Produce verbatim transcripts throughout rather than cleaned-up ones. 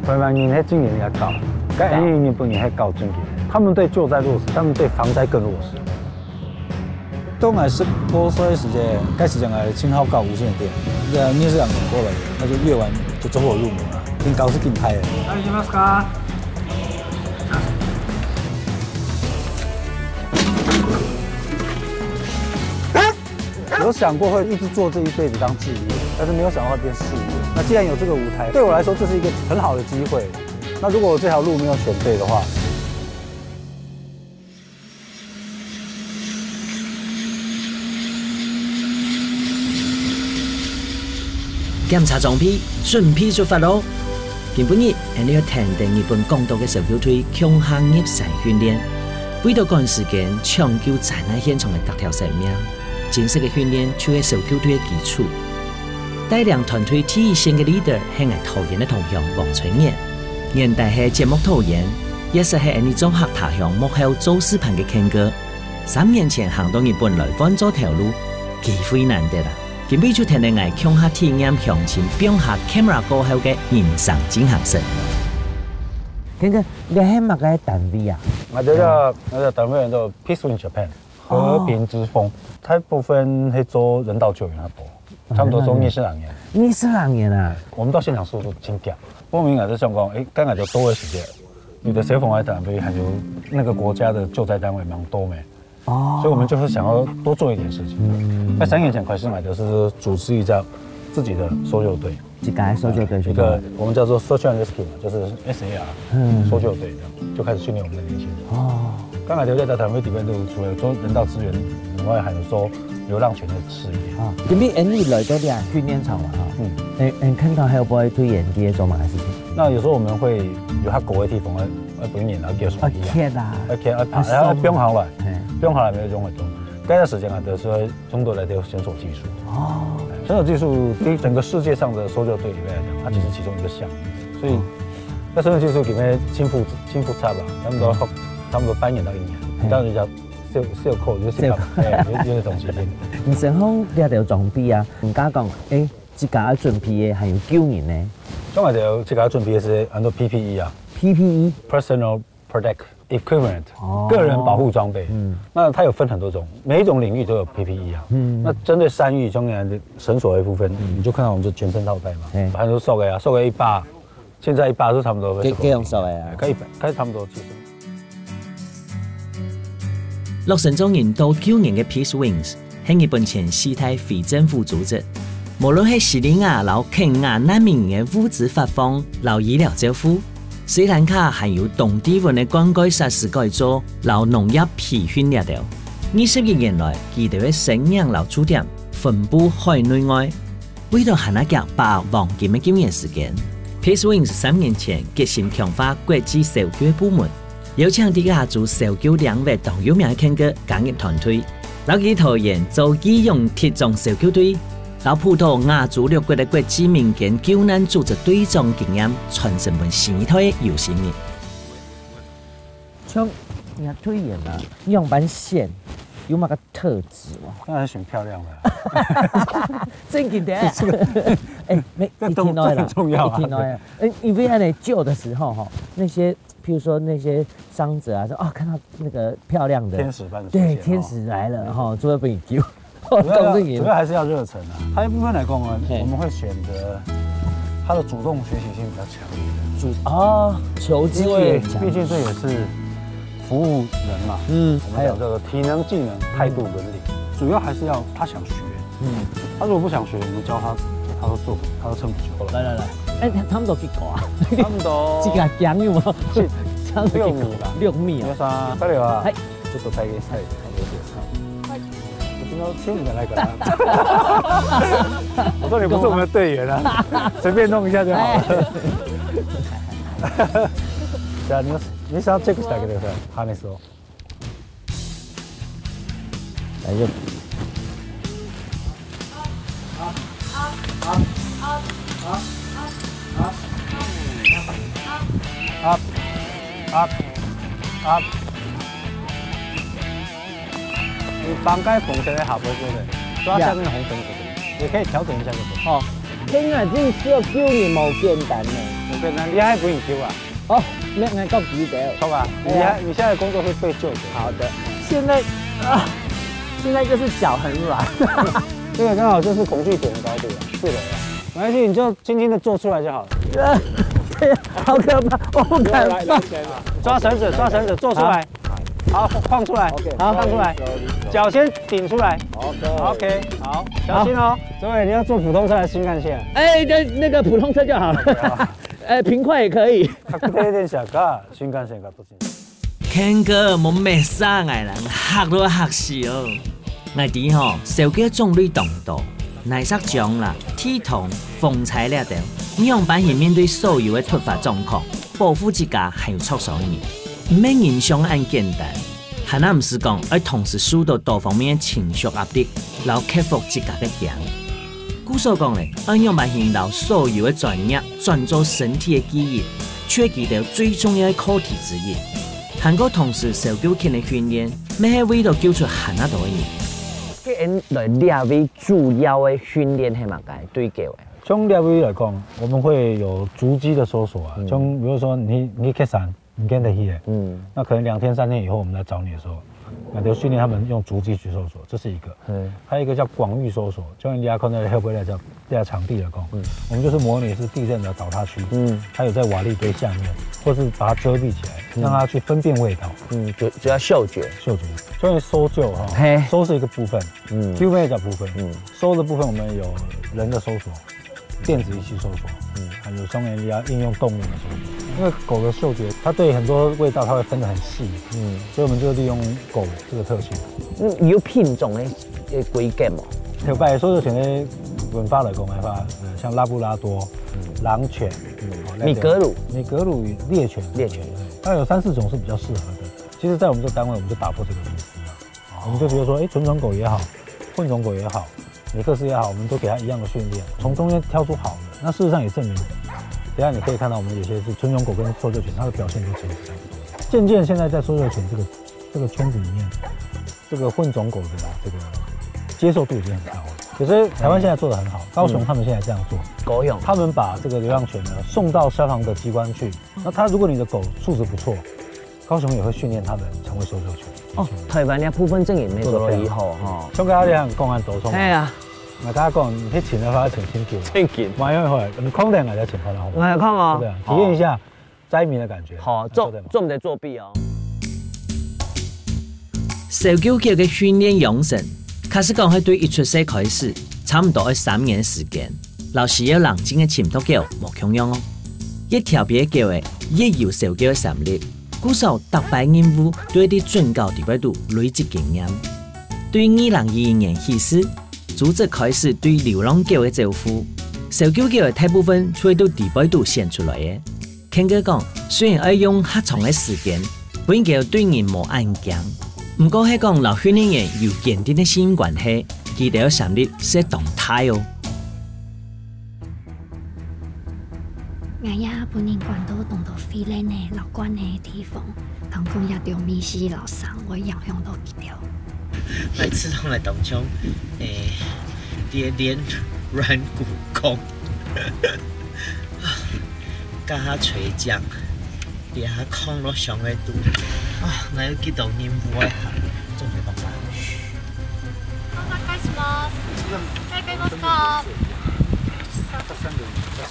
台灣人係真个較高，該因為日本人較高真个，他們對救災弱勢，他們對防災更弱勢。當然係過衰時節，該時節還盡好搞無線電，這二十年過來，那就越玩就走火入魔了，緊搞是緊開的。有想過會一直做這一輩子當志業，但是沒有想到會變事業。那既然有這個舞台，對我來說這是一個很好的機會。那如果我這條路沒有選對的話，檢查裝備，準備出發囉！今晡日，𠊎等又跈等日本廣島个搜救隊共下入山訓練，為著趕時間搶救災難現場个逐條生命。 真實个訓練就係搜救隊个基礎。帶領團隊第一線个leader係𠊎桃園个同鄉黃春燕，原底係節目導演，也係𠊎等做客他鄉幕後做事伴个Ken哥。三年前行到日本來換做頭路，機會難得啊！今晡日就跈等𠊎共下體驗鄉親放下camera過後个人生進行式。Ken哥，你係麼个單位啊？𠊎這個，𠊎這個單位叫Peace Wings Japan。 和平之風，大部分係做人道救援較多，差不多做二十來年。二十來年啊！我們到現場速度真快。報名啊，就想講，誒，剛才就多的時間，你的消防來單位還有那個國家的救災單位蠻多沒？哦。所以我們就是想要多做一點事情。嗯。在三年前開始嘛，就是組織一下自己的搜救隊。 自家个搜救隊去做。一個我們叫做Search and Rescue嘛，就是S A R，嗯。搜救隊這樣，就開始訓練我們的年輕人。哦。剛才就在談會裡面，就除了做人道支援以外，還有做流浪犬的事業。啊，今晡日𠊎等來到這訓練場了哈。嗯。誒，誒，看到還有不會推演這些做麼个事情？那有時候我們會有較高个地方，要，要分人，然後給手啊，一樣。啊，要，要爬，啊，然後放下來，嘿。放下來沒有用很多。該段時間啊，就是會 用到來个繩索技術。哦。繩索技術對於整個世界上的搜救隊裡面來講，它其實其中一個項目。所以，哦。那繩索技術裡面進步，進步差吧，差不多，嗯。差不多半年到一年，嘿。當然就叫小，小扣，就是小扣。哎，有，有這種情形。你身上這條裝備啊，你剛剛講，誒，自家要準備个，還有救人呢。像𠊎兜自家準備个係很多P P E啊。P P E。Personal protect equipment，哦。個人保護裝備。嗯。那它有分很多種，每一種領域都有P P E啊。嗯。那針對山域，中原的繩索的部分，嗯。你就看到我們就全身套袋嘛，嘿。還有索个啊，索个一百，現在一百就差不多，這，這種索个啊。可以，可以差不多就是。落山做人到救人个Peace Wings， 係日本前四大非政府組織，無論係敘利亞摎肯亞難民營个物資發放摎醫療照護，斯里蘭卡還有當地文个灌溉設施改造摎農業培訓這兜。二十一年來，佢兜个身影摎駐點分布海內外，為著還較遽把握黃金个救援時間，Peace Wings三年前決心強化國際搜救部門， 邀請在亞洲搜救領域當有名个Ken哥加入團隊，摎佢桃園做義勇特種搜救隊，摎普渡亞洲六國个國際民間救難組織隊長經驗傳承分新一代有心人。像你看隊員啊，你仰般選，有麼个特質無？當然選漂亮的啊。正經个。這個，哎，沒，這都，一定要啦，這很重要啊。一定要啦。哎，因為恁樣救的時候吼，那些 譬如說那些傷者啊，說，哦，看到那個漂亮的，天使般的出現，對，哦。天使來了，吼，就會被你救。主要要，當然也主要還是要熱忱啊。還有一部分來講啊，嘿。我們會選擇他的主動學習性比較強烈的。主，哦，求知欲強。因為畢竟這也是服務人嘛，嗯，我們講叫做體能、技能、態度、倫理，主要還是要他想學。 嗯。他如果不想學，我們教他，他都做不，他都撐不久。來來來，哎，差不多幾高啊？差不多這個講有無？是差不多幾高？六米吧。六米啊。你看，快點啊！嗨。ちょっと体現したい。我聽到天然來个啦。我說你不是我們的隊員啊，隨便弄一下就好了。哎。對啊，你要，你想要check一下給那個harness哦。 大丈夫。Up, up, up. 你放開紅色的下坡，對不對？抓下面的紅色就可以，也可以調整一下就可以。哦。天啊，真需要救你，無簡單呢。無簡單，你還分人救啊？哦，沒，我告急的。好吧，你還，哎呀。你現在的工作是被救的。好的，現在啊，现在就是脚很软。这个刚好就是恐惧点的高度啊，四楼啊。没关系，你就轻轻的坐出来就好了。对，好可怕，我不敢放。来，来，来，抓绳子，抓绳子，坐出来。好，晃出来，OK，好，荡出来，脚先顶出来。OK，好，小心哦。各位，你要坐普通车还是新干线？哎，那，那个普通车就好了。哎，平快也可以。確定電車か新幹線かどっちに？健哥，莫搣煞𠊎啦，嚇都嚇死哦。𠊎知吼，燒雞種類當多，泥石漿啦、鐵桶、風搓這兜，仰般去面對所有个突發狀況，保護自家還有著傷个人，毋係人想恁簡單。還毋係講愛同時受到多方面个情緒壓力，摎克服自家个驚。 故所講咧，愛仰般形摎所有个專業轉做身體个記憶，就係佢兜最重要个課題之一。還過同時燒雞勤个訓練，乜係為著救出還較多个人。該𠊎來這位主要个訓練係麼个？對雞个？從這位來講，我們會有足跡的搜索啊，嗯。像比如說你，你去山， 你跟得去耶。嗯。那可能两天三天以后我们来找你的时候，那就训练他们用足迹去搜索，这是一个。嗯。还有一个叫广域搜索，就像你刚才看到的后背那叫，那场地来讲，嗯。我们就是模拟是地震的倒塌区，嗯。它有在瓦砾堆下面，或是把它遮蔽起来，嗯。让它去分辨味道。嗯，主，主要嗅觉。嗅觉，所以搜救哈，嘿。搜是一个部分，嗯。救命的部分，嗯。搜的部分我们有人的搜索， 电子仪器搜索，嗯。还有双眼力啊，应用动物的搜索。因为狗的嗅觉，它对很多味道它会分得很细，嗯。所以我们就利用狗这个特性。嗯，有品种的，呃，规格吗？头擺搜救犬的文化来讲的话，呃，像拉布拉多、嗯。狼犬、嗯。哦，米格鲁。米格鲁、猎犬。猎犬。它有三四种是比较适合的。其实，在我们这个单位，我们就打破这个迷思了。哦。我们就觉得说，诶，纯种狗也好，混种狗也好，米克斯也好，我们都给它一样的训练，从中间挑出好的。那事实上也证明，等一下你可以看到我们有些是纯种狗跟搜救犬，它的表现都其实是差不多的。渐渐现在在搜救犬这个，这个圈子里面，这个混种狗的这个接受度已经很高了。可是台湾现在做得很好，高雄他们现在这样做，高雄。他们把这个流浪犬呢送到消防的机关去，那他如果你的狗素质不错，高雄也会训练他们成为搜救犬。哦，台湾的部分正也没做得以后哈。像刚刚这样讲很多，哎呀。我跟他讲，你去请的话，请清楚。正经。马上回来，你空点来再请他，好吗？来看哦。对啊，体验一下灾民的感觉。好，做，做得吗？做毋得作弊哦。小狗狗个训练养成，假使讲系对一出世开始，差毋多要三年时间，老师要冷静个寻到狗，无共样哦。越调皮个狗仔，越有小狗个潜力。故所逐摆任务都要在准狗底背肚累积经验。对二零二一年起始，组织开始对流浪狗个照顾，小狗狗仔大部分就会在底背肚选出来个。 Ken哥讲，虽然爱用較长个时间，分佢对人无恁惊，毋过系讲摎训练员有坚定个信任关系，佢兜个潜力是当大哦。𠊎也分人關到當多非人个、老慣个地方，通講這兜味緒摎生活影響到佢兜。每次都來當中，誒，跌跌軟骨功。 加下吹獎，這下空落上个肚。啊，哪有幾多任務愛行，做毋得放假。誰かいますか？誰かいますか？誰かいますか？よ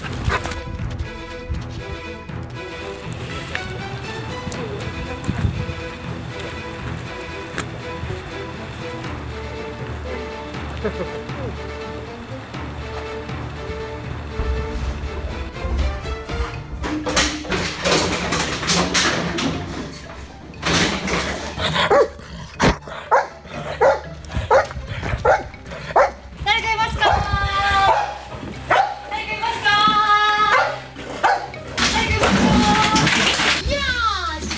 し！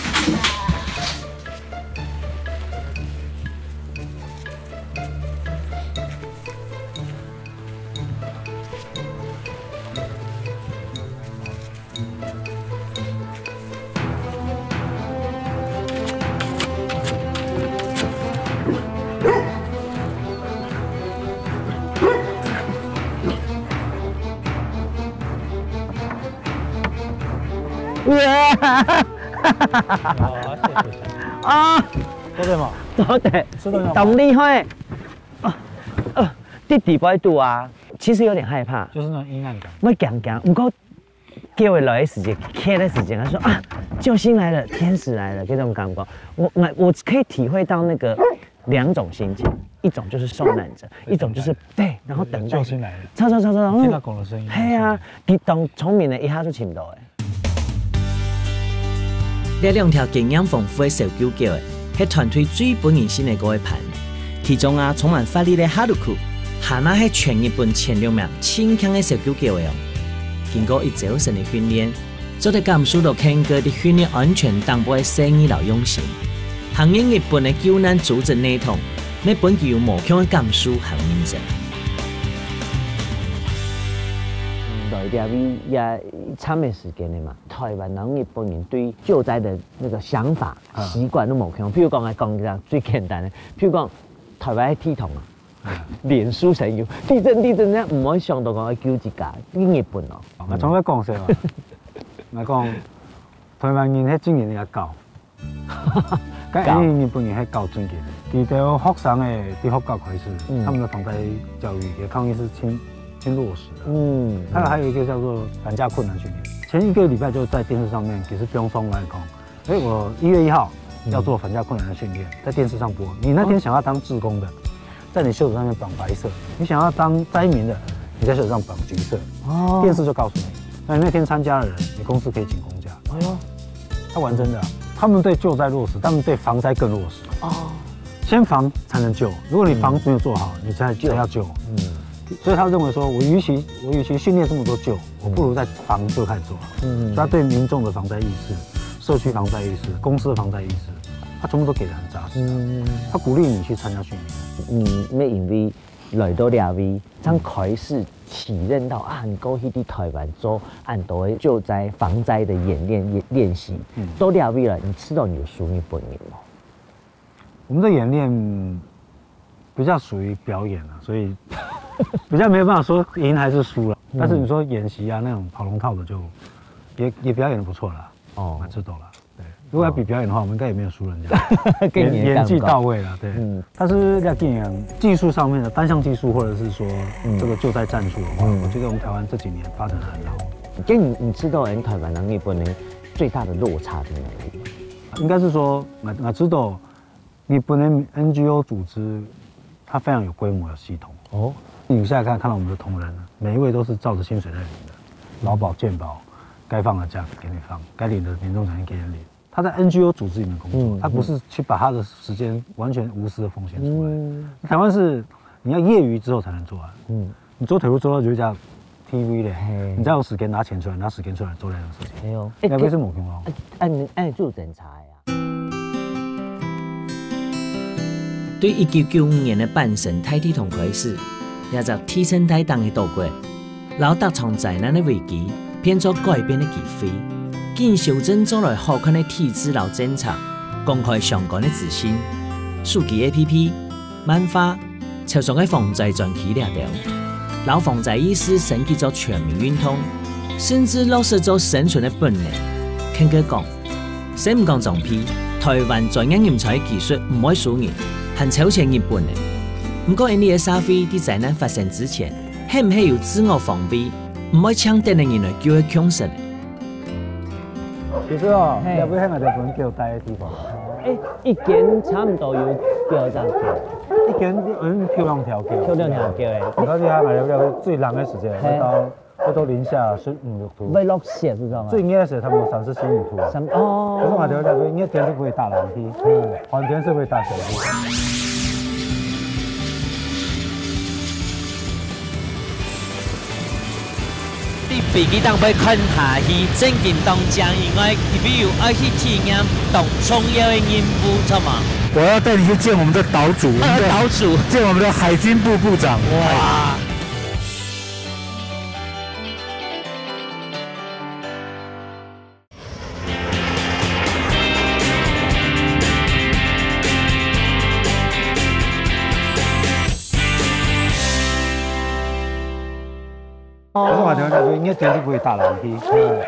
啊，谢谢。啊，做得吗？做得，做得吗？當厲害。啊，呃，在底背肚啊，其實有點害怕。就是那種陰暗感。會驚驚，毋過叫佢來个時節，叫个時節，佢說啊，救星來了，天使來了，這種感覺，我我我可以體會到那個兩種心情，一種就是受難者，一種就是對，然後等待救星來了，超超超超，聽到狗的聲音，嘿啊，你當聰明的，一下就尋到哎。這兩條經驗豐富个小狗狗，係團隊最分人信任个一盤。 其中啊，充滿活力个哈魯庫，還係全日本前六名盡強个小狗狗仔哦。經過一週生个訓練，做得感受到Ken哥在訓練安全頂背个細膩摎用心。行入日本个救難組織內底，乜分佢有無共个感受和認證。來這位也長个時間了嘛，台灣人、日本人對救災的那個想法、習慣都無共。譬如講，來講一個最簡單的，譬如講，台灣个地動啊， 臉書成有地震地震，人毋會想到講愛救自家，你日本哦。𠊎常會講說啊，𠊎講，台灣人係真正个狗，該因為日本人係狗真正个。佢兜學生个對學校開始，他們的防災教育也抗疫是挺挺落實的。嗯，還有還有一個叫做反假困難訓練，前一個禮拜就在電視上面，其實不用說來講， 哎，我一月一號要做反假困難的訓練，在電視上播。你那天想要當志工的，在你袖子上面綁白色；你想要當災民的，你在袖子上綁橘色。哦，電視就告訴你，那你那天參加的人，你公司可以請公假。哎呦，他玩真的啊，他們對救災落實，他們對防災更落實。哦，先防才能救，如果你防沒有做好，你才才要救。嗯，所以他認為說，我與其我與其訓練這麼多救，我不如在防就開始做好。嗯，所以他對民眾的防災意識、社區防災意識、公司的防災意識，他全部都給得很扎實。嗯，他鼓勵你去參加訓練。嗯，乜因為來到這位，正開始體認到啊，你過去在台灣做恁多个救災、防災的演練、練練習，到這位來，你知道你有輸日本人無？我們的演練比較屬於表演啊，所以比較沒有辦法說贏還是輸了。但是你說演習啊，那種跑龍套的就也也表演得不錯啦。哦，蠻知道啦。對，如果要比表演的話，我們應該也沒有輸人家。演演技到位了，對。嗯，但是要跟你講，技術上面的單項技術，或者是說這個救災戰術的話，我覺得我們台灣這幾年發展得很好。跟你你知道，台灣人、日本人最大的落差在哪裡？應該是說，我我知道 日本的 N G O 組織，它非常有規模、有系統。哦，你現在看看到我們的同仁，每一位都是照著薪水在領的，勞保、健保，該放的假給你放，該領的年終獎金給你領。他在 N G O 組織裡面工作，他不是去把他的時間完全無私的奉獻出來。台灣是你要業餘之後才能做啊。嗯，你做體育做到有一家 T V 咧，你才有時間拿錢出來，拿時間出來做這樣的事情。哎呦，也不是無共哦。哎，你哎做檢查呀？ 對一九九五年个阪神大地動開始，這隻地震帶頂个島國，摎逐場災難个危機變做改變个機會，緊修正做來好看个體制摎政策，公開相關个資訊、手機A P P、漫畫、超商个防災專區這兜，摎防災意識升級做全民運動，甚至落實做生存个本能。Ken哥講， 先毋講裝備，台灣專業人才个技術毋會輸人，還超前日本呢。毋過，𠊎俚个社會在災難發生之前，係毋係有自我防衛，毋會淨等个人來救个共識呢？其實哦，嘿，這位係𠊎兜分狗蹛个地方。哎，一間差毋多有幾多隻狗？一間有兩條狗。有兩條狗欸。你看這下𠊎兜這位最冷个時節，嘿，會到 會到零下十五六度。會落雪是這樣嗎？最熱時差不多三十四五度啊。三，哦。可是𠊎兜這邊熱天是不會打冷氣，嗯，寒天是會打雪地。在飛機頂背看下去，正經當靚以外，特別有愛去體驗當重要个任務，著無？我要帶你去見我們的島主，我們的，呃，島主。見我們的海軍部部長。哇！可是我台灣大哥应该天是不会大狼狈，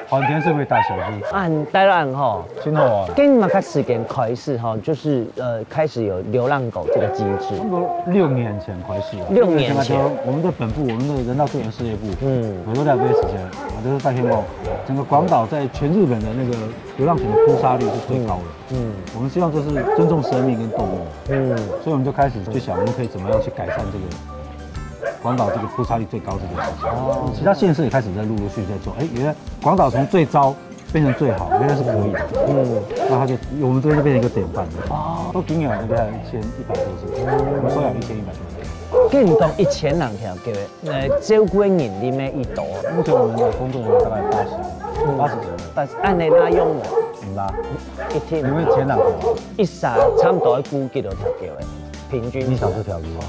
寒天是不会大小狈。啊，你带了很好。真好啊。跟你们开始点开始哈，就是呃，开始有流浪狗这个机制。差不多六年前开始啊。六年前。我们的本部，我们的人道救援事业部，嗯，我都在这个时间，我就是大天狗，整个广岛在全日本的那个流浪犬的扑杀率是最高的。嗯，我们希望就是尊重生命跟动物，嗯，所以我们就开始去想，我们可以怎么样去改善这个广岛这个扑杀率最高这件事情。哦，其他县市也开始在陆陆续续在做。哎，原来广岛从最糟变成最好，原来是可以的。嗯，那他就我们这边就变成一个典范了。哦，都仅有那边还有一千一百多只，我们收养一千一百多只。跟你讲，一千人条狗，呃，照顾的人里面一多。目前我们的工作人员大概八十，八十左右。但是按呢拉用的，嗯啦，一天，因为前两天一下差不多要顾几多条狗诶，平均一小时条鱼啊。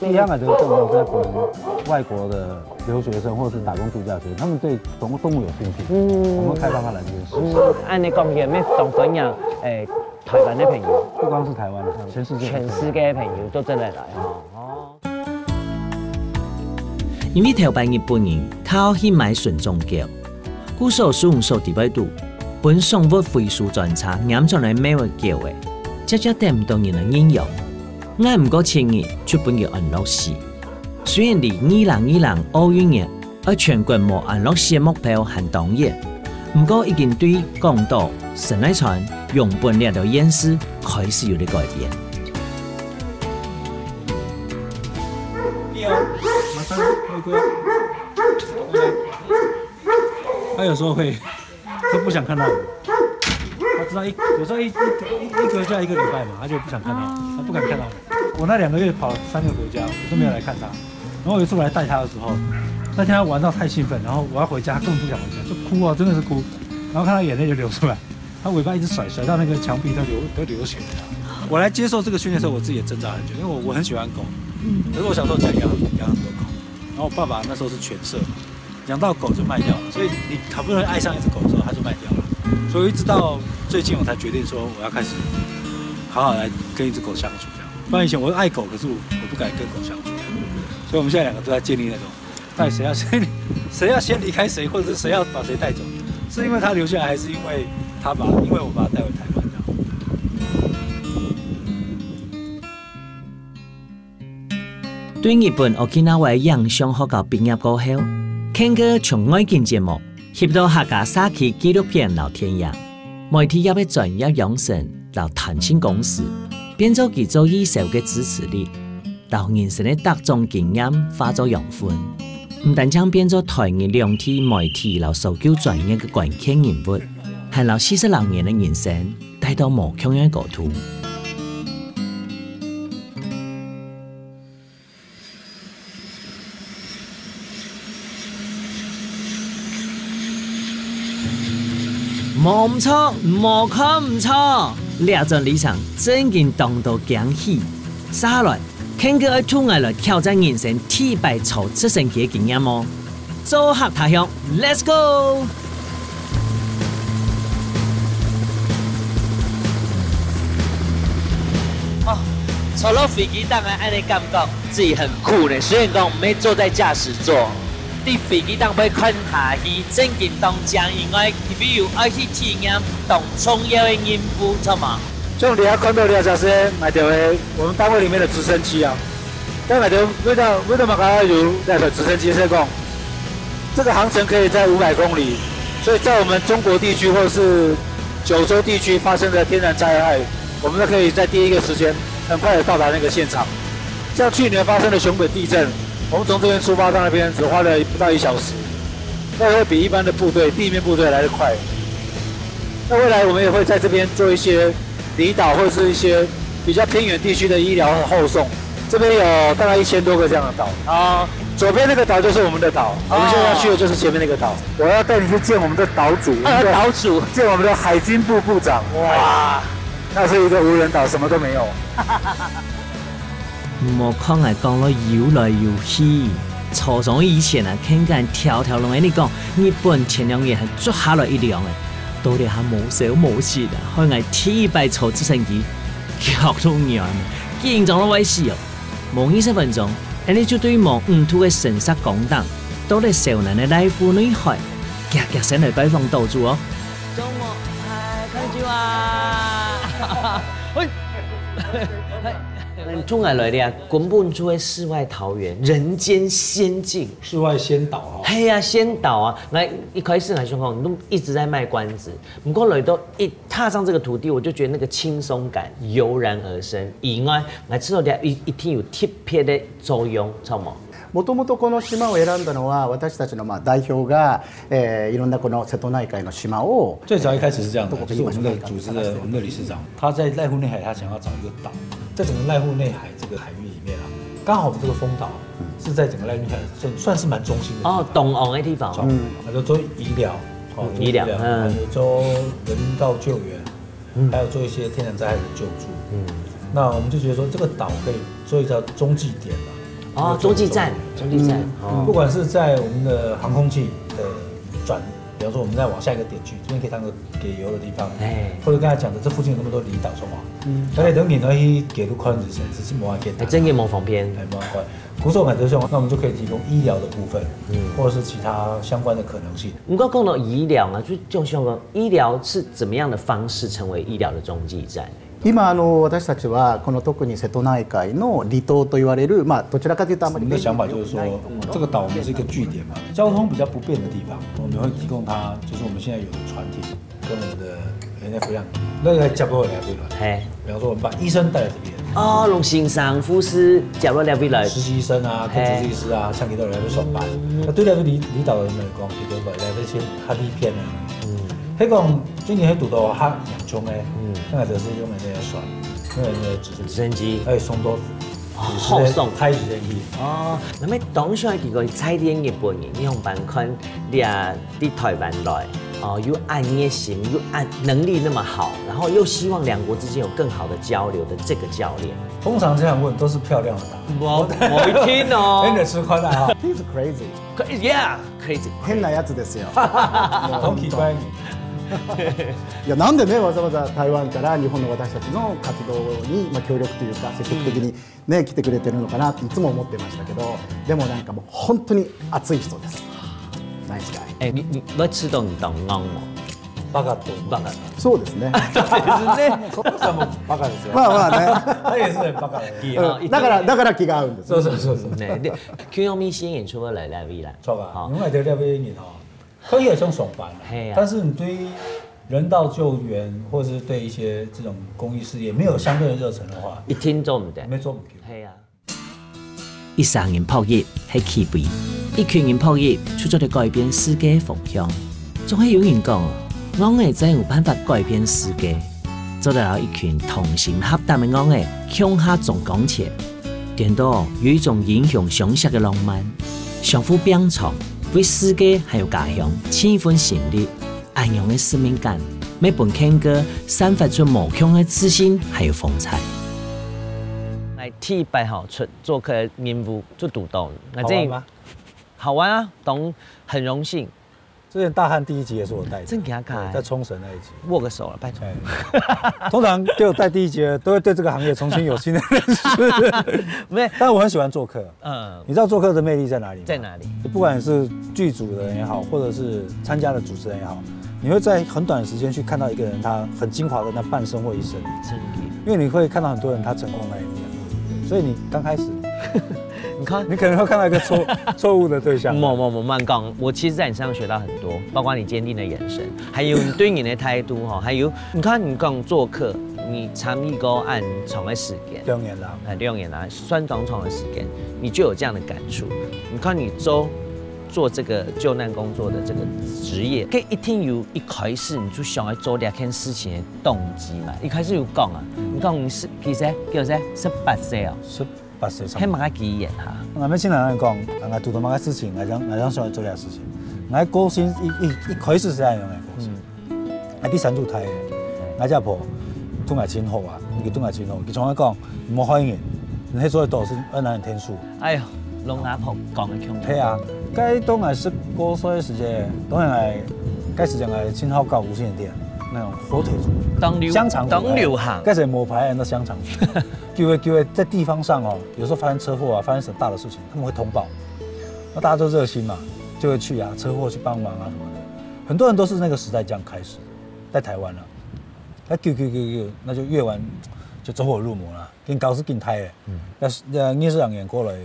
一样的，就是更多在国外国的留学生或者是打工度假学生，他们对宠物动物有兴趣，嗯，我们开放他来这边试试。嗯，按呢讲也没当分享，诶，台湾的朋友，不光是台湾的，全世界的朋友。全世界的朋友都真的来哈。哦。因為頭擺日本人較好去買純種狗，故所使用所在位置，分寵物回收專車撿轉來貓仔狗仔，接接等毋到人來認養。 挨毋過七日就分佢安樂死。雖然離二零二零奧運日愛全國無安樂死个目標還當遠，毋過已經對廣島、神奈川、熊本這兜縣市開始有了改變。他有時候會，他不想看到我。他知道一，有时候一一一一个月一个礼拜嘛，他就不想看到我，他不敢看到我。我那两个月跑三个国家，我都没有来看他。然后有一次我来带他的时候，那天他玩到太兴奋，然后我要回家，他根本不想回家，就哭啊，真的是哭。然后看他眼泪就流出来，他尾巴一直甩，甩到那个墙壁都流都流血了。我来接受这个训练的时候，我自己也挣扎很久，因为我我很喜欢狗，可是我小时候家里养养很多狗，然后我爸爸那时候是犬舍，养到狗就卖掉了，所以你好不容易爱上一只狗之后，它就卖掉了。所以我一直到最近我才决定说我要开始好好来跟一只狗相处这样。不然以前我爱狗，可是我我不敢跟狗相处，所以我们现在两个都在建立那种，到底谁要先谁要先离开谁，或者是谁要把谁带走？是因为他留下来，还是因为他把因为我把他带回台湾这样？ 對日本Okinawa个影像學校畢業過後，Ken哥從外景節目翕到客家社區紀錄片摎電影，媒體業个專業養成摎彈性公司，變做佢做義消个支持力，摎人生个逐種經驗化做養分。毋單淨變做台日兩地媒體摎搜救專業个關鍵人物，還摎四十六年个人生帶到無共樣个高度。 無毋著，無看毋著，這轉旅程正經當多驚喜。接下來，Ken哥愛渡𠊎來挑戰人生第一擺坐直升機个經驗哦！做客他鄉，Let's go！ 哦，坐落飛機頂个恁呢感覺，自己很酷呢。雖然講毋係坐在駕駛座，在飛機頂背看下去，正經當靚以外，特別有愛去體驗當重要个任務，著無？像你看到這隻是買到个我們單位裡面的直升機啊，但買到為到為到麼个有那台直升機是講，這個航程可以在五百公里，所以在我們中國地區或是九州地區發生的天然災害， 我們都可以在第一個時間很快的到達那個現場。像去年發生的熊本地震，我們從這邊出發到那邊只花了不到一小時，那會比一般的部隊、地面部隊來得快。那未來我們也會在這邊做一些離島或者是一些比較偏遠地區的醫療和後送，這邊有大概一千多個這樣的島。啊，左邊那個島就是我們的島，我們現在要去的就是前面那個島。我要帶你去見我們的島主，我們的島主，見我們的海軍部部長。哇！ 那是一個無人島，什麼都沒有。莫看𠊎講到又來又去，坐上以前啊，Ken哥條條攏恁呢講，日本前兩日還捉下來一兩个，到底還無消無息啊，害𠊎第一擺坐直升機，嚇到人，緊張到會死哦！無二十分鐘，恁呢就對無五度个深色光頂，到了少年个內湖內海，遽遽先來拜訪島主哦。中午，嗨，こんにちは。嘿，嗯，從哪來的啊？根本就係世外桃源，人間仙境。世外仙島哦。嘿呀，仙島啊！𠊎一開始𠊎想講，你都一直在賣關子，不過來到一踏上這個土地，我就覺得那個輕鬆感油然而生。以外，𠊎知道一一定有特別的作用，知道嗎？もともとこの島を選んだのは私たちのまあ代表が、えーいろんなこの瀬戸内海の島を最早一开始是这样的，就是我们的组织的我们的理事长，他在濑户内海，他想要找一个岛，在整个濑户内海这个海域里面啊，刚好我们这个丰岛是在整个濑户内海算算是蛮中心的地方哦，東岸个地方。嗯，他就做醫療，哦，醫療做醫療，嗯还有做人道救援，还有做一些天然灾害的救助。嗯，那我们就觉得说这个岛可以做一个中继点了。哦，中继站，中继站。哦，不管是在我们的航空器的转，比方说我们再往下一个点去，这边可以当个给油的地方，哎或者刚才讲的这附近有那么多离岛，说嘛，嗯，而且等你呢，一给都看之前，只是没给哎，真个无方便。哎，没关系。不错，感觉像，那我们就可以提供医疗的部分，嗯，或者是其他相关的可能性。不过讲到医疗啊，就就想讲医疗是怎么样的方式成为医疗的中继站？今あの私たちはこの特に、 我们的想法就是说，这个岛我们是一个据点嘛，交通比较不便的地方，我们会提供它，就是我们现在有的船艇跟我们的 N F 一样，那个来接过来对吧？嘿，比方说我们把医生带来这边，哦，用先生、护士接落来未来。实习医生啊，跟主治医师啊，长期都有来这上班。那对那个离离岛的人来讲，比如说来这些他第一片呢，嗯，他讲今年还堵到他养穷哎，嗯，那个就是用的那些船，那个那个直升机，直升机还有送多，好送开直升机。哦，那么当时啊，这个在地日本人，你用板看，你啊，对台湾来，哦，又恁热心，又恁能力那么好，然后又希望两国之间有更好的交流的这个教练，通常这样问都是漂亮的答案。我我一听哦真的吃亏了哈。 He's crazy. Yeah, crazy。変なやつですよ。同期关于いや、なんでね、わざわざ台湾から日本の私たちの活動に、まあ、協力というか、積極的に、ね、来てくれてるのかなっていつも思ってましたけど、でもなんかもう本当に熱い人です。ナイスガイ。哎，你你我吃东西当硬哦，八嘎多，八嘎，そうですね。是呢。为什么八嘎的这样？まあまあね。他也是很八嘎的。对啊，だから、だから気が合うんです。是是是是，对对，Q O M C演出来来未来，错吧？因为在那边你哈，可以也像上班啊嘿啊，但是你对于人道救援或是对一些这种公益事业没有相对的热忱的话，一听做唔得，没做不久。系啊。一儕人博弈係起飛，一群人博弈就做得改變世界方向。總係有人講，戇仔正有辦法改變世界。做得摎一群同心合膽个戇仔共下做工錢，顛倒有一種英雄相惜个浪漫，相互拚長，為世界還有家鄉盡一份心力。恁樣个使命感，乜分Ken哥散發出無窮个自信還有風采。來，第一擺吼出做客个任務就堵到，好玩吗？好玩啊，當很榮幸。之前大漢第一集也是我带的，真假的对在冲绳那一集。握个手了，拜托。哎，通常给我带第一集的，都会对这个行业重新有新的认识。没有，但我很喜欢做客，嗯，你知道做客的魅力在哪里吗？在哪里？不管是剧组的人也好，或者是参加的主持人也好，你会在很短的时间去看到一个人他很精华的那半生或一生，真的。因为你会看到很多人他成功那一面，所以你刚开始，你看，你可能会看到一个错错误的对象。没没没，慢讲，我其实在你身上学到很多，包括你坚定的眼神，还有你对人的态度哈，还有你看你讲做客，你参与过恁长的时间，当然啦，哎，六年来算当长的时间，你就有这样的感触。你看你做做这个救难工作的这个职业，可以一定有一开始你就想要做这件事情的动机嘛？一开始有讲啊，你讲你是几岁？几岁？十八岁哦，十八岁上还蛮个几年哈。我们经常讲，啊，堵到某个事情，我想，我想想做这个事情。我个心一一一开始是这样个个性。啊，第三组胎，我阿婆对我真好啊，伊对我真好，伊从来讲，唔好害人，你去做得到是二男人天数。哎呦，龙阿婆讲的恐怖。系啊，该当然是过岁的时间，当然来，该时间来青草搞无线电那种火腿族，当流香肠族当流行该时间某牌人的香肠族，就会就会在地方上哦，有时候发生车祸啊，发生什么大的事情，他们会通报，那大家都热心嘛，就会去啊，车祸去帮忙啊什么的，很多人都是那个时代这样开始的，在台湾啊，那救救救救，那就越玩就走火入魔了，跟搞事跟太了。嗯，那是那二十两年过来，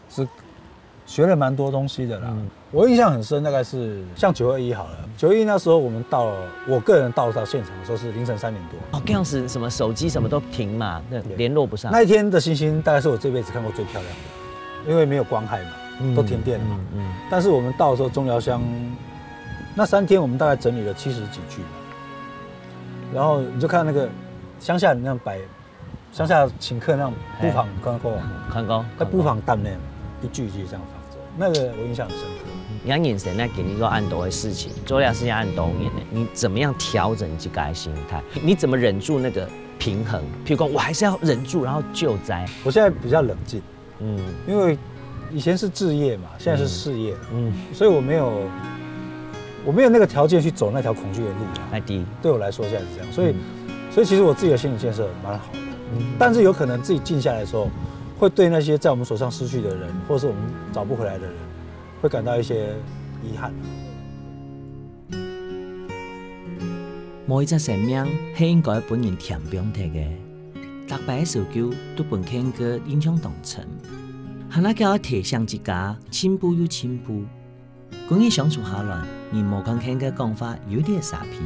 是学了蛮多东西的啦。嗯，我印象很深，大概是像九二一好了，九二一那时候我们到了，我个人到到现场的时候是凌晨三点多。哦，这样子什么手机什么都停嘛，那对联络不上。那一天的星星大概是我这辈子看过最漂亮的，因为没有光害嘛，都停电了嘛。嗯但是我们到的时候，钟翱香那三天我们大概整理了七十几具嘛，然后你就看那个乡下人那样摆，乡下请客那种布防，看过吗？看过，在布防担呢，一具一具这样放着，那个我印象很深刻。你看人生呢，经历过恁多的事情，做了事情恁多年了，你怎么样调整自己的心态？你怎么忍住那个平衡？譬如说，我还是要忍住，然后救灾。我现在比较冷静，嗯因为以前是置业嘛，现在是事业，嗯，所以我没有我没有那个条件去走那条恐惧的路啊。那第一，对我来说现在是这样，所以、所以其实我自己的心理建设蛮好的，但是有可能自己静下来的时候，会对那些在我们手上失去的人，或者是我们找不回来的人，会感到一些遗憾。每一隻生命係應該分人添放忒个，逐擺个事故都分Ken哥印象當深。還那叫我提醒自家，進步又進步。今日相處下來，你無看Ken哥講話有點沙鼻。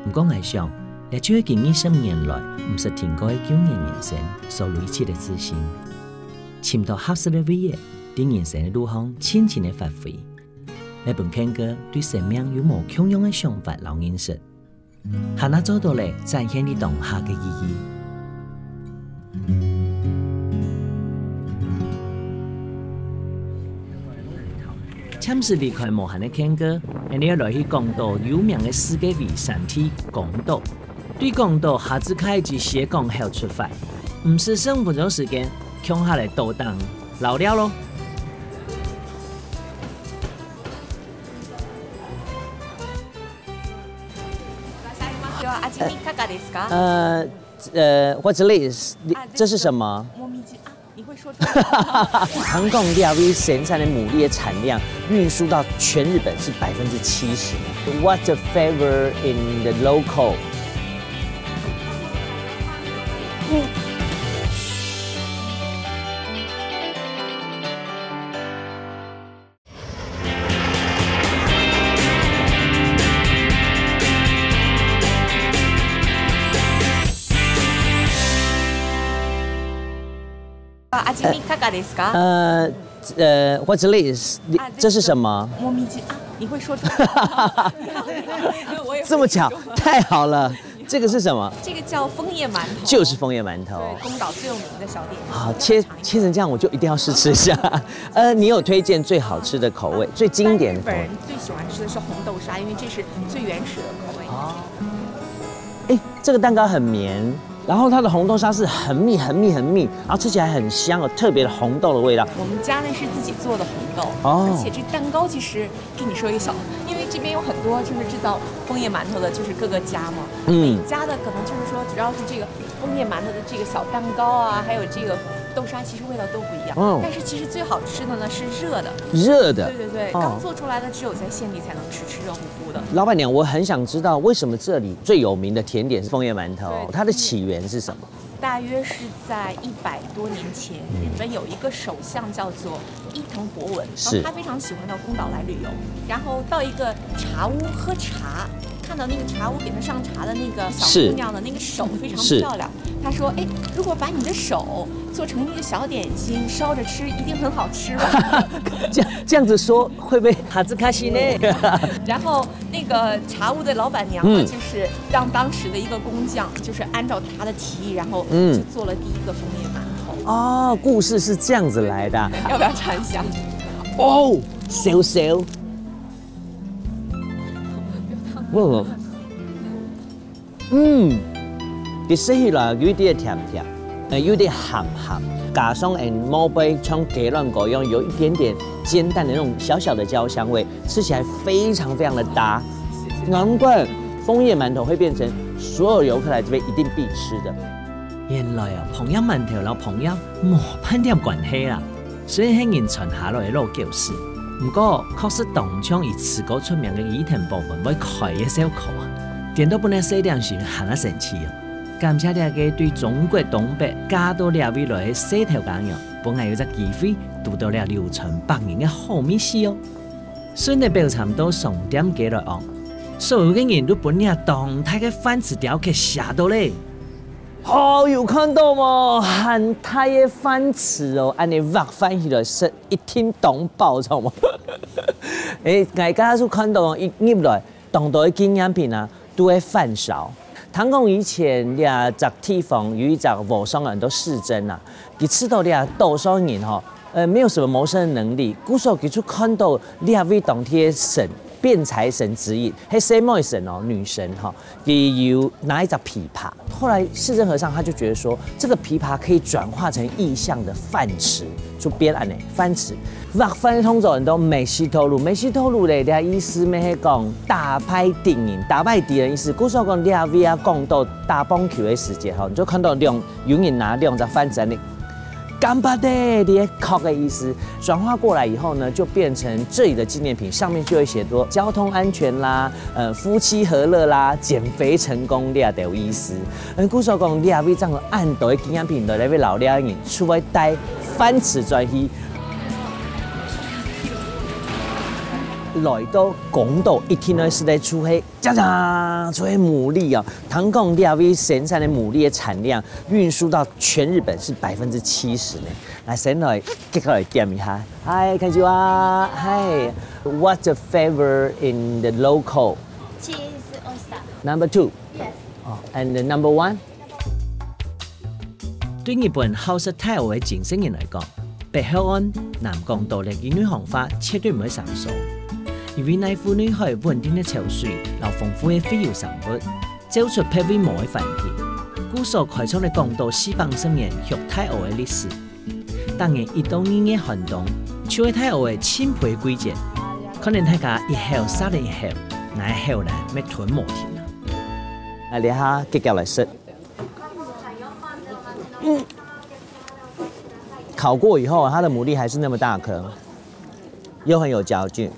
毋過𠊎想，這就係佢二十年來毋識停過个舊年人生所累積个自信。尋到合適个位置，在人生个路項盡情个發揮，來分Ken哥對生命有無共樣个想法摎認識。還那做到咧展現你當下个意義。暫時離開無閒个Ken哥，𠊎兜來去廣島有名个世界遺產地廣島。對廣島下次開始先講好出發，毋使十五分鐘時間，共下來島頂遶尞咯。 味はいかがですか？呃呃，What's this？你啊这是什么？もみじ。啊，你会说中文？韩国料理生产的牡蛎的产量运输到全日本是百分之七十。What's the flavor in the local？味はいかがですか？呃呃，What's this？你啊这是什么？もみじ。啊，你会说中文？我也会这么巧，太好了！这个是什么？这个叫枫叶馒头，就是枫叶馒头。对，宫岛最有名的小点心。好，切切成这样，我就一定要试吃一下。呃，你有推荐最好吃的口味、最经典的口味日本人？最喜欢吃的是红豆沙，因为这是最原始的口味。哦，哎，这个蛋糕很绵，然后它的红豆沙是很密、很密、很密，然后吃起来很香哦，特别的红豆的味道。我们家那是自己做的红豆，哦而且这蛋糕其实跟你说一个小，因为这边有很多就是制造枫叶馒头的，就是各个家嘛，嗯每家的可能就是说主要是这个枫叶馒头的这个小蛋糕啊，还有这个豆沙，其实味道都不一样。嗯但是其实最好吃的呢是热的。热的对对对，哦刚做出来的只有在县里才能吃，吃热乎乎的。老板娘，我很想知道为什么这里最有名的甜点是枫叶馒头，对它的起源是什么？大约是在一百多年前，日本有一个首相叫做伊藤博文，是然后他非常喜欢到宫岛来旅游，然后到一个茶屋喝茶，看到那个茶屋给他上茶的那个小是姑娘的那个手非常是漂亮，他说：“哎，如果把你的手做成一个小点心烧着吃，一定很好吃吧？”这样这样子说会不会哈斯卡西呢？然后那个茶屋的老板娘呢，嗯就是让当时的一个工匠，就是按照他的提议，然后嗯就做了第一个枫叶馒头。哦，故事是这样子来的啊。要不要尝一下？哦，小小。哇，嗯，佢食起來有一点甜甜，呃，有点鹹鹹，加上嗯毛貝像雞卵糕一样，有一点点煎蛋的那种小小的焦香味，吃起来非常非常的搭。难怪枫叶馒头会变成所有游客来这边一定必吃的。原來啊，枫葉饅頭摎枫葉無半點關係啊！雖然係人傳下來个老故事，毋過，確實當像佢自家出名个伊藤博文會開个燒烤啊，顛倒分𠊎細點心還較生趣哦。感謝這個對中國東北嫁到這位來个細頭家娘，分𠊎有隻機會堵到這流傳百年个好味緒哦。順仔標參到商店街來哦，所有个人都分這當大个飯匙雕刻嚇到咧。 好，有看到無？還大个飯匙哦，恁呢挖飯起來食一定當飽，知無？誒，𠊎剛剛就看到哦，一入來，當多个紀念品啊，都係飯勺。聽講以前這隻地方有一隻和尚，很多市鎮啊，佢知道這島上人吼，呃，沒有什麼謀生的能力，故所佢就看到這位當地个神，辯財神之一，係細妹神哦，女神哈。 也有拿一隻琵琶。後來市鎮和尚他就覺得說，這個琵琶可以轉化成意象的飯匙，就變恁呢飯匙。挖飯个動作很多，美西頭路，美西頭路咧，這意思乜係講打敗敵人，打敗敵人意思。故所講這位啊，講到打棒球个時節吼，你就看到兩，有人拿兩隻飯匙恁呢 乾巴爹，你也考个意思，轉化過來以後呢，就變成這裡的紀念品，上面就會寫說交通安全啦，呃，夫妻和樂啦，減肥成功這兜意思。嗯，故所講，這位正有恁多个紀念品，來為老年人出來帶飯匙轉去。來到廣島一定愛食个就係，喳喳，就係牡蠣啊！聽講這位生產个牡蠣个產量運輸到全日本是百分之七十呢。來，先來，結果來點一下。嗨，こんにちは。嗨，what's your favorite in the local? Cheese oyster. Number two. Yes. 哦，and the number one? 對日本好食大蚵个精神人來講，北海岸、南港島个日本文化絕對毋會生疏。因為內湖內海穩定个潮水，摎豐富个洄游生物，照出別位無个環境，故所開創了廣島四百五十年畜大蚵个歷史。逐年一到二月寒冬，就係大蚵个盡肥个季節，可能大家一口煞等一口，𠊎口呢乜吞無停啊！啊，這下結結來食。 烤過以後，它的牡蠣還是那麼大顆，又很有嚼勁。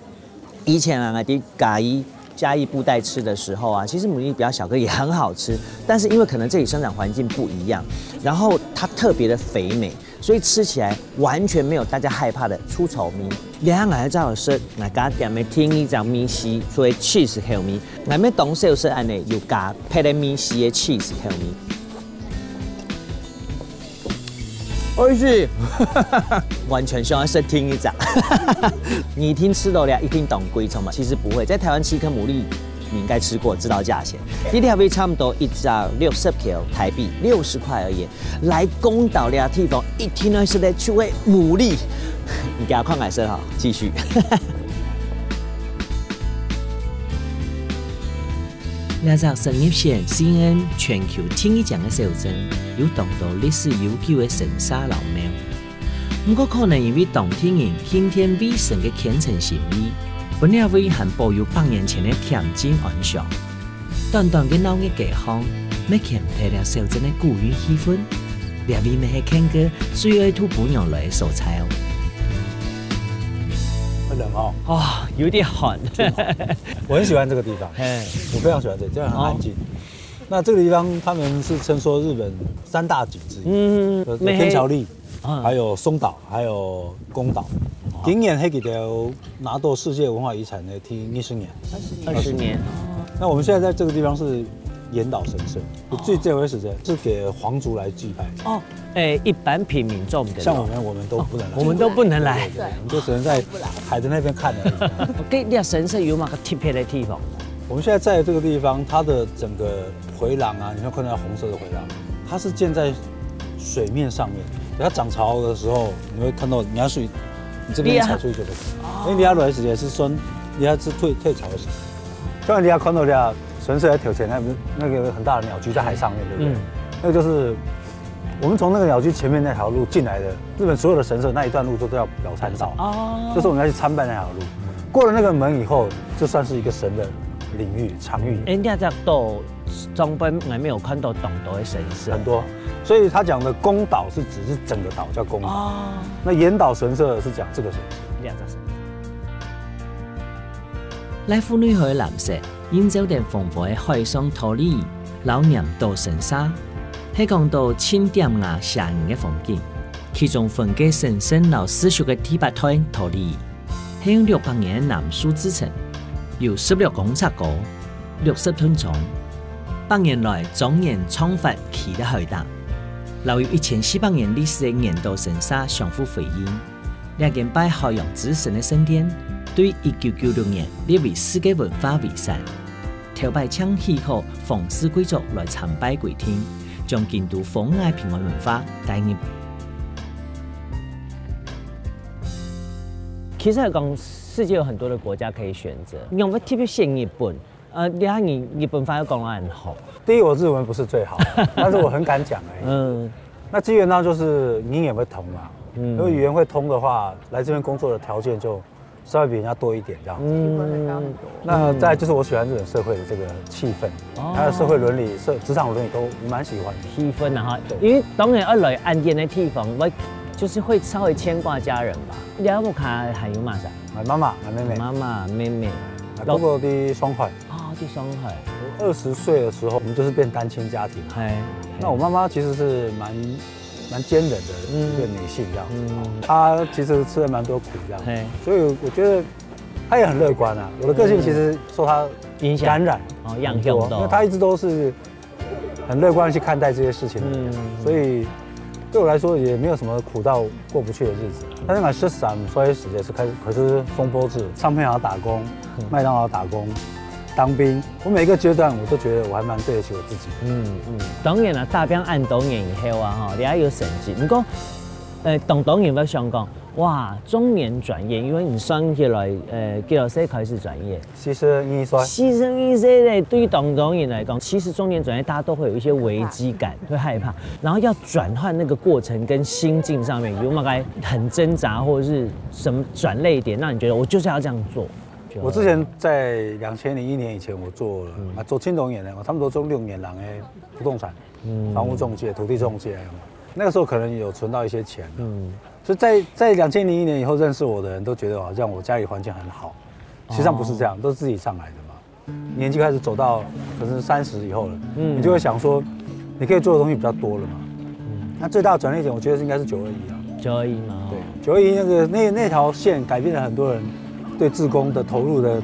以前啊，我在嘉義，嘉義布袋吃的時候啊，其實牡蠣比較小顆，也很好吃，但是因為可能這裡生長環境不一樣，然後它特別的肥美，所以吃起來完全沒有大家害怕的出醜味。這下𠊎正有食，𠊎加點个第二隻味緒，所以cheese口味。𠊎乜當少食恁呢有加別个味緒个cheese口味。 美味しい。完全想要設定一張。你一定吃到了，一定懂贵重嘛？其實不會，在台灣吃一顆牡蠣，你應該吃過，知道價錢。你兩位差不多一張六十塊台幣，六十塊而已。來廣島這地方，一定要吃得出味牡蠣。你給他看感受哈，繼續。 這隻石入線C N N全球第二靚个小鎮，有當多歷史悠久个神社摎廟。毋過可能因為當地人敬天畏神个虔誠心理，分這位還保有百年前个恬靜安詳。短短个鬧熱街巷，乜牽忒了小鎮个古韻氣氛。 這位乜係Ken哥最愛渡餔娘來个所在哦。很冷哦。哦，有點寒。我很喜歡這個地方，嘿。我非常喜歡這裡，這裡很安靜。哦。那這個地方他們是稱說日本三大景之一，嗯，有，有天橋立，嗯。還有松島，還有宮島。哦。今年黑給的 拿到世界文化遺產的第二十年。二十年。那我們現在在這個地方是嚴島神社，哦。最最有意思的是給皇族來祭拜。哦，誒，一般平民做毋得來。像我們，我們都不能來。哦，我們都不能來。對，對，對，我們就只能在海的那邊看而已。該這神社有麼个特別个地方？我們現在在的這個地方，它的整個 迴廊啊，你會看到紅色的迴廊，它是建在水面上面。等它漲潮的時候，你會看到你要去，你這邊踩出去就可以。哦。因為你要來時也是說，你要是退，退潮的時候，像你要看到的啊，神社在头前那，那個很大的鳥居在海上面，對不對？嗯。那個就是我們從那個鳥居前面那條路進來的，日本所有的神社那一段路都叫表參道。哦。就是我們要去參拜那條路。過了那個門以後，就算是一個神的領域、場域。誒，你這到 上擺𠊎沒有看到當多个神社。很多，所以他講的宮島是指是整個島叫宮島。哦。那嚴島神社是講這個神社。這隻神社。尞湖內海藍色，映照等黃花个海上桃李，摎嚴島神社，係講到盡典雅寫人个風景。其中分隔神聖摎世俗个第八代桃李，係用六百年个藍樹製成，有十六公尺高，六十噸重，百年來莊嚴壯闊企在海頂，摎有一千四百年歷史个嚴島神社相互輝映。 這間拜海洋之神个聖殿，對一九九六年列為世界文化遺產。頭擺淨許可皇室貴族來參拜規定，將京都風雅平安文化帶入。其實來講，世界有很多的國家可以選擇，你有沒有特別選日本？呃，你看你日本話又講得很好。第一，我日文不是最好，但是我很敢讲而已。嗯，那基本上就是语言会通嘛，如果语言会通的话，来这边工作的条件就稍微比人家多一点这样子。机会会高很多。那再来就是我喜欢日本社会的这个气氛，还有社会伦理、社职场伦理都我蛮喜欢的。气氛啊哈，因为当然要来安全的地方，我就是会稍微牵挂家人吧。你屋下还有嘛啥？啊，妈妈，啊，妹妹，妈妈、妹妹。啊，哥哥的双款。哦，第双款。我二十岁的时候，我们就是变单亲家庭。哎，那我妈妈其实是蛮蛮坚韧的一个女性这样子，她其实吃了蛮多苦这样子，所以我觉得她也很乐观啊。我的个性其实受她影响感染哦，养很多，养因为她一直都是很乐观去看待这些事情的人，所以对我来说也没有什么苦到过不去的日子。但是买十三岁时也是开始，可是松坡子唱片行打工，麦当劳打工，当兵，我每一个阶段我都觉得我还蛮对得起我自己。嗯嗯，当然啦，打拼恁多年以后啊，吼，你还有成绩。不过，呃，当多人会想讲，哇，中年转业，因为你算起来，呃，几多岁开始转业？其实你说牺牲一些嘞，对于当多人来讲，其实中年转业大家都会有一些危机感，会害怕，然后要转换那个过程跟心境上面，有没有该很挣扎，或者是什么转泪点，让你觉得我就是要这样做？我之前在两千零一年以前，我做了啊，做青铜眼的，我差不多做六年人的不动产、房屋中介、土地中介，那个时候可能有存到一些钱，嗯，所以在在两千零一年以后认识我的人都觉得好像我家里环境很好，实际上不是这样，都是自己上来的嘛。年纪开始走到可能三十以后了，你就会想说，你可以做的东西比较多了嘛。那最大的转捩点，我觉得应该是九二一啊。交易嘛，对，九二一那个那那条线改变了很多人对志工的投入的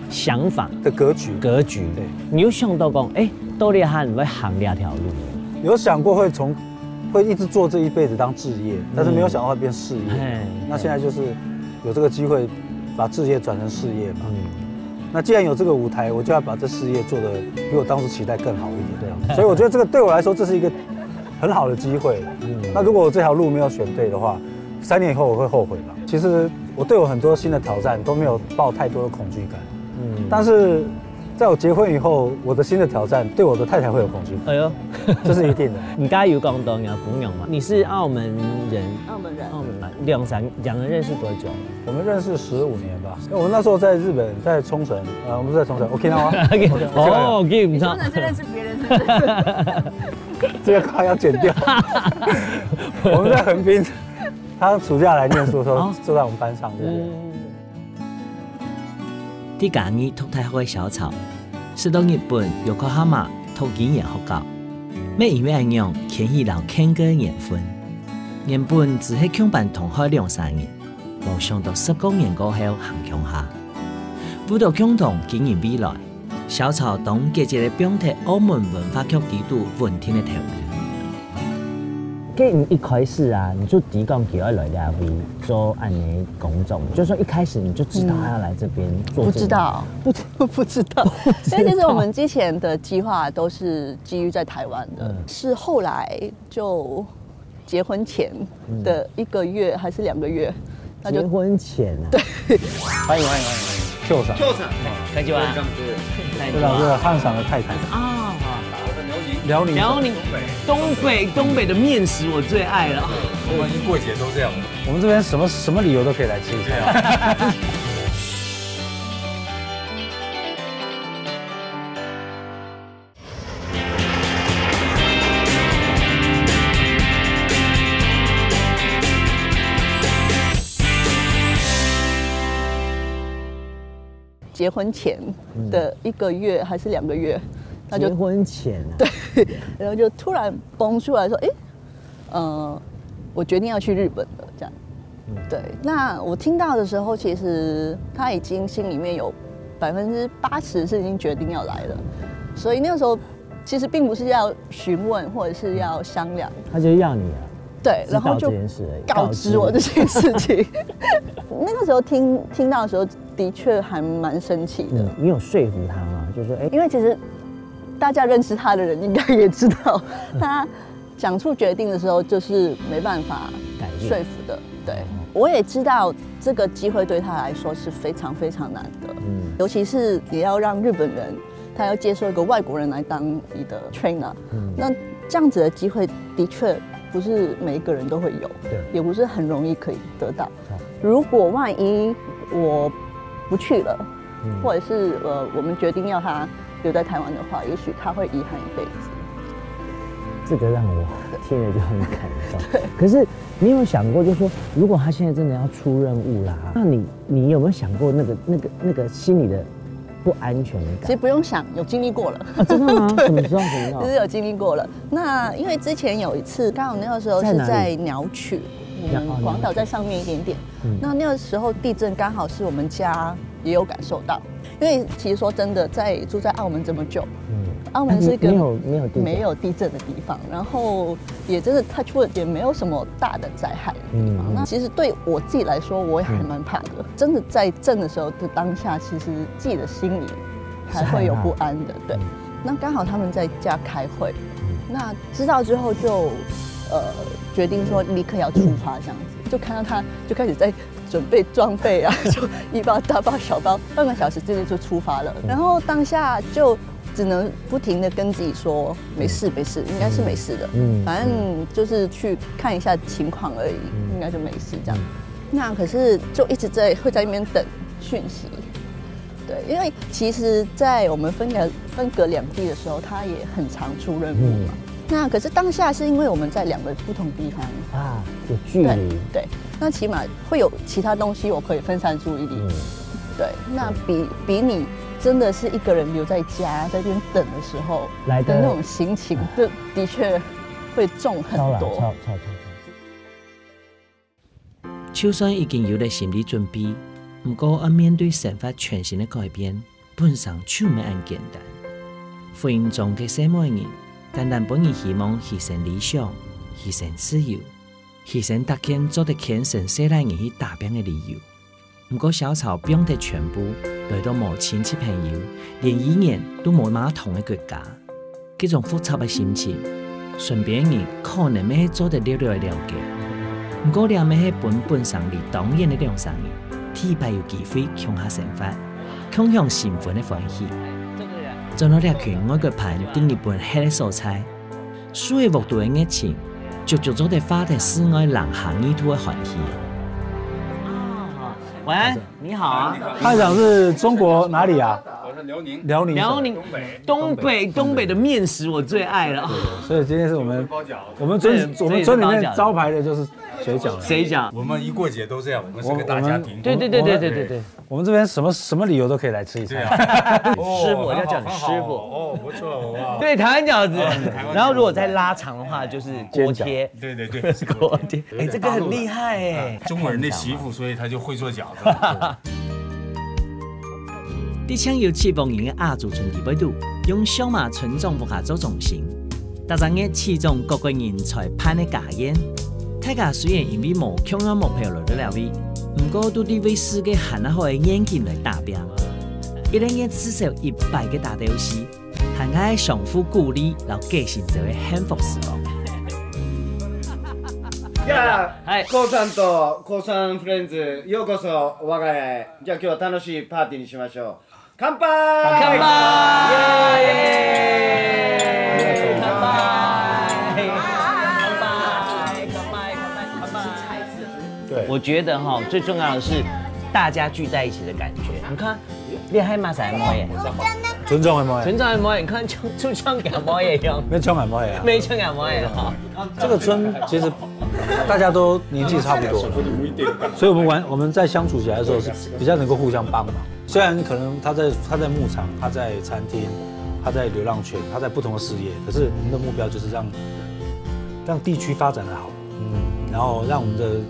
想法的格局。格局，对，你有想到讲，哎，到底还会行这条路？有想过会从会一直做这一辈子当置业，但是没有想到会变事业。嘿那现在就是有这个机会，把置业转成事业嘛。嗯，那既然有这个舞台，我就要把这事业做得比我当初期待更好一点。所以我觉得这个对我来说，这是一个很好的机会。那如果我这条路没有选对的话，三年以后我会后悔吧。其实我对我很多新的挑战都没有抱太多的恐惧感。嗯，但是在我结婚以后，我的新的挑战对我的太太会有恐惧感，哎呦，这是一定的。你刚才有讲到你的朋友嘛，你是澳门人，澳门人。澳门人，两三两人认识多久？我们认识十五年吧，因为我们那时候在日本，在冲绳，呃，我们不是在冲绳，Okinawa。哦，给你知道不，能是认识别人，是不是？这个话要剪掉。我们在横滨，他暑假来念书的时候，住在我们班上。对。在嘉義讀大學个小草，是到日本Yokohama讀語言學校，乜因為恁樣牽起摎Ken个緣分。原本只係共班同學兩三人，無想到十過年過後行共下，為著共同經營未來，小草當積極个放忒澳門文化局制度穩定个頭路。該你一開始啊，你就知講佢愛來這位做恁樣工作，就說一開始你就知道他要來這邊做這個不知道，不不知道。因为其实我们之前的计划都是基于在台湾的，嗯是后来就结婚前的一个月还是两个月，那就结婚前啊，欢迎欢迎欢迎欢迎，Q さん。感觉啊，这个是汉桑的太太，啊，辽宁。辽宁东北东北的面食我最爱了。我们已经过节都这样了。我们这边什么什么理由都可以来吃一下。结婚前的一个月还是两个月，他就结婚前啊，对，然后就突然蹦出来说：“诶，呃，我决定要去日本了。”这样，对。那我听到的时候，其实他已经心里面有百分之八十是已经决定要来了，所以那个时候其实并不是要询问或者是要商量，他就要你啊，对，知道然后就这件事而已告知我这件事情。那个时候听听到的时候，的确还蛮生气的。嗯，你有说服他吗？就说，哎，因为其实大家认识他的人应该也知道，他讲出决定的时候就是没办法改变说服的。对，我也知道这个机会对他来说是非常非常难得，嗯尤其是你要让日本人他要接受一个外国人来当你的 trainer，、嗯那这样子的机会的确不是每一个人都会有，对也不是很容易可以得到好。如果万一我不去了，嗯或者是呃我们决定要他留在台湾的话，也许他会遗憾一辈子。这个让我听了就很感动。可是你有想过，就是说，如果他现在真的要出任务啦，那你你有没有想过那个那个那个心里的不安全其实感？不用想，有经历过了。啊，真的吗？什么时候？什么时候？就是有经历过了。那因为之前有一次，刚好那个时候在哪里是在鸟取，我鸟们广岛在上面一点点。嗯那那个时候地震刚好是我们家也有感受到，因为其实说真的，在住在澳门这么久，嗯，澳门是一个没有没有地震没有地震的地方，然后也真的 touch wood 也没有什么大的灾害的地方。嗯嗯那其实对我自己来说，我也还蛮怕的。真的在震的时候的当下，其实自己的心里还会有不安的。对，那刚好他们在家开会，那知道之后就呃决定说立刻要出发这样子，就看到他就开始在准备装备啊，就一包大包小包，半个小时之内就出发了。然后当下就只能不停的跟自己说没事没事，应该是没事的，嗯反正就是去看一下情况而已，应该就没事这样。那可是就一直在会在那边等讯息。对，因为其实，在我们分隔分隔两地的时候，他也很常出任务嘛。那可是当下是因为我们在两个不同地方，啊，有距对离，对，那起码会有其他东西我可以分散注意力。嗯，对，那比比你真的是一个人留在家在那边等的时候来得的那种心情，这的确会重很超了，多。超超超超。就算已經有了心理準備，毋過愛面對生活全新的改變，本身就毋係恁簡單。婚姻中个細妹人，單單分人希望犧牲理想、犧牲自由、犧牲逐件做得牽成細倈人去打拚个理由。毋過小草放忒全部，來到無親戚朋友，連語言都無麼通个國家。 這種複雜个心情，身邊人可能乜係做得略略了解。毋過這乜係分本身離當遠个兩儕人，第一擺有機會共下生活，共享新婚个歡喜。轉到這群外國伴在日本歇个所在，樹仔屋肚个熱情，足足做得化得室外零下二度个寒氣。晚安，你好啊。他想是中国哪里啊？我是辽宁，辽宁省。辽宁东北，东北的面食我最爱了。所以今天是我们包饺子。我们村对我们村里面招牌的就是水饺。水饺，我们一过节都这样，我们是个大家庭。对对对对对对对，我们这边什么什么理由都可以来吃一对餐。啊，师傅哦要叫你师傅哦，不错哇。对，台湾饺子。然后如果再拉长的话，就是锅贴。对对对，是锅贴，哎，这个很厉害哎。中国人的媳妇，所以她就会做饺子。在像有七房人个亞洲村地位肚，用相馬村長屋下做中心，逐隻月市長各个人才辦个家宴。大家雖然因為無共樣目標來到這位，毋過都對為世界還好个願景來打拚。一個月至少一擺个打鬥敘，還係相互鼓勵，摎過新年个幸福時光。じゃあ、はいコウさんとコウさんフレンズ、ようこそ我が家へ。じゃあ今日は楽しいパーティーにしましょう。乾杯！乾杯！イエーイ！乾杯！乾杯！乾杯！乾杯！乾杯！对我觉得哈，最重要的是，大家聚在一起的感觉。你看，你還馬上妹耶，村長个妹，村長个妹，你看就就像阿妹一樣，沒像阿妹啊，沒像阿妹哈。這個村其實大家都年紀差不多了，所以我們玩我們在相處起來的時候是比較能夠互相幫忙。雖然可能他在他在牧場，他在餐廳，他在流浪犬，他在不同的事業，可是我們的目標就是讓让地區發展的好，嗯，然後讓我們的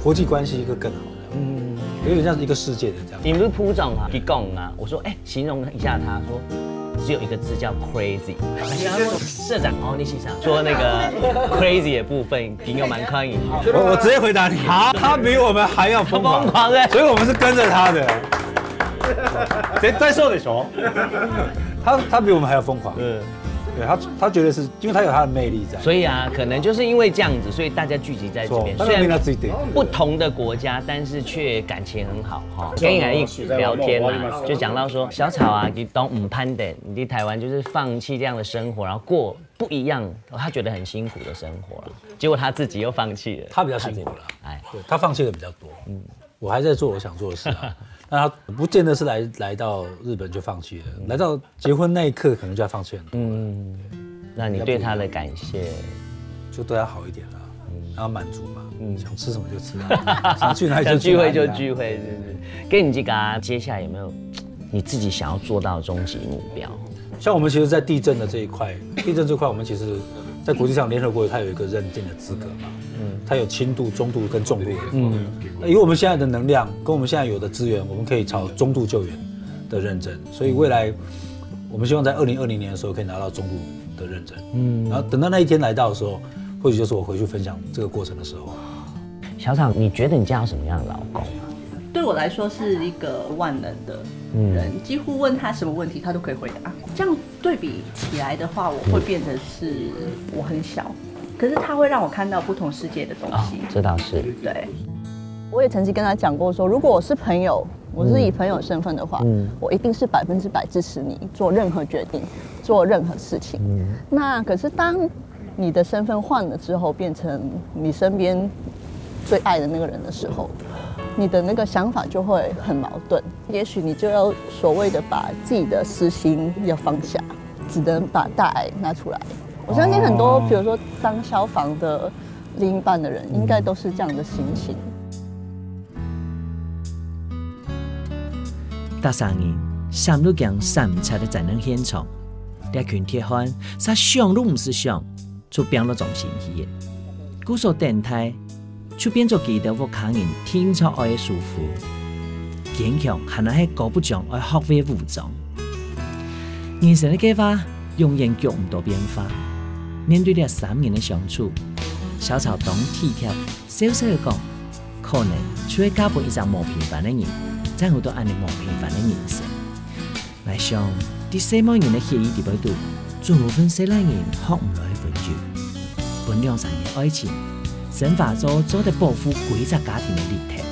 國際關係一個更好，嗯，有點像是一個世界的這樣。你們不是部長啊，你講啊，我說，哎，形容一下他，說只有一个字叫 crazy。社长哦，你是啥？说那个 crazy 的部分，朋友蛮欢迎。我我直接回答你，好，他比我们还要疯狂，疯狂的，所以我们是跟着他的。谁在说的什么？他他比我们还要疯狂，嗯，对他他绝对是因为他有他的魅力在，所以啊，可能就是因为这样子，所以大家聚集在这边。他没有自己点，不同的国家，但是却感情很好哈。跟你来聊天啊，就讲到说小草啊，你都唔攀登，你在台湾就是放弃这样的生活，然后过不一样，他觉得很辛苦的生活了。结果他自己又放弃了，他比较辛苦了，哎，对他放弃的比较多，嗯。我还在做我想做的事啊。那他不见得是来来到日本就放弃了，来到结婚那一刻可能就要放弃很多。嗯，那你对他的感谢，就对他好一点啦，让他满足嘛，想吃什么就吃啊，想去哪里想聚会就聚会，是不是？跟你这个接下来有没有你自己想要做到的终极目标？像我们其实，在地震的这一块，地震这块，我们其实在国际上联合国它有一个认定的资格嘛，嗯，它有轻度、中度跟重度的。嗯，以我们现在的能量跟我们现在有的资源，我们可以朝中度救援的认证，所以未来我们希望在二零二零年的时候可以拿到中度的认证。嗯，然后等到那一天来到的时候，或许就是我回去分享这个过程的时候。小草，你觉得你嫁到什么样的老公？对我来说是一个万能的人，几乎问他什么问题，他都可以回答。这样对比起来的话，我会变得是我很小，可是他会让我看到不同世界的东西。这倒是。对，我也曾经跟他讲过说，如果我是朋友，我是以朋友身份的话，我一定是百分之百支持你做任何决定，做任何事情。那可是当你的身份换了之后，变成你身边最爱的那个人的时候，你的那个想法就会很矛盾。也许你就要所谓的把自己的私心要放下，只能把大爱拿出来。我相信很多，比如说当消防的另一半的人，应该都是这样的心情。大三人，三六讲三七的灾难现场，这群铁汉，啥想都毋使想， 就变到中心去个。故所等待，就变做佢兜屋下人定著愛个舒服，坚强还係高不将愛学会武装。人生个计划永远局毋到变化。面对这三年个相处，小草当体贴，笑笑个讲，可能就会嫁分一只无平凡个人，才有到恁呢无平凡个人生。 来想，在細妹人个血液里背肚，總有份細倈人学毋来个温柔，分两三年个爱情，升华做做得保护归只家庭个力量。